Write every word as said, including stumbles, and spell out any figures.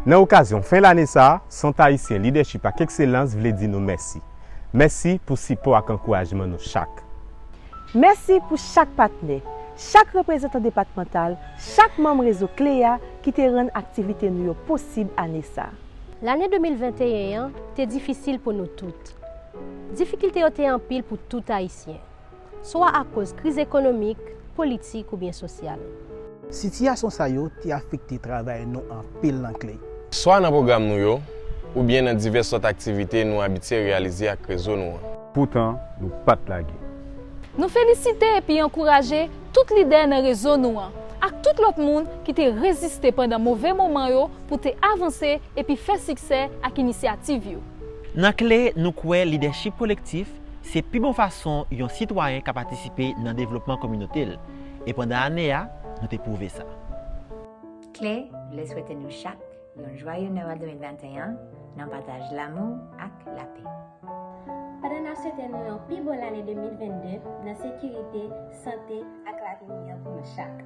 Nan okazyon fen lane sa a, Sant Ayisyen Lidèchip ak Ekselans vle di nou mèsi. Mèsi pou sipò ak ankourajman nou chak. Mèsi pou chak patnè, chak reprezantan depatmantal, chak manm rezo kle a ki te rann aktivite nou yo posib ane sa a. Lane de mil venteyen an te difisil pou nou tout. Difikilte yo te anpil pou tout Ayisyen, swa akoz kriz ekonomik, politik oubyen sosyal. Sitiyasyon sa yo te afekte travay nou anpil nan Kle. Swa nan pwogram nou yo, oubyen nan divès lòt aktivite nou abitye reyalize ak rezo nou an. Poutan, nou pa t lage. Nou felisite epi ankouraje tout lidè nan rezo nou an, ak tout lòt moun ki te reziste pandan move moman yo pou te avanse epi fè siksè ak inisyativ yo. Nan Kle, nou kwè lidèchip kolektif se pi bon fason yon sitwayen ka patisipe nan devlopman kominote l, e pandan ane a, nou te pwouve sa. Kle vle swete nou chak yon jwaye Nwèl de mil venteyen nan pataj lanmou ak lape. Pandan n ap swete nou yon pi bon lane de mil vennde nan sekirite, sante ak lavi miyò pou nou chak.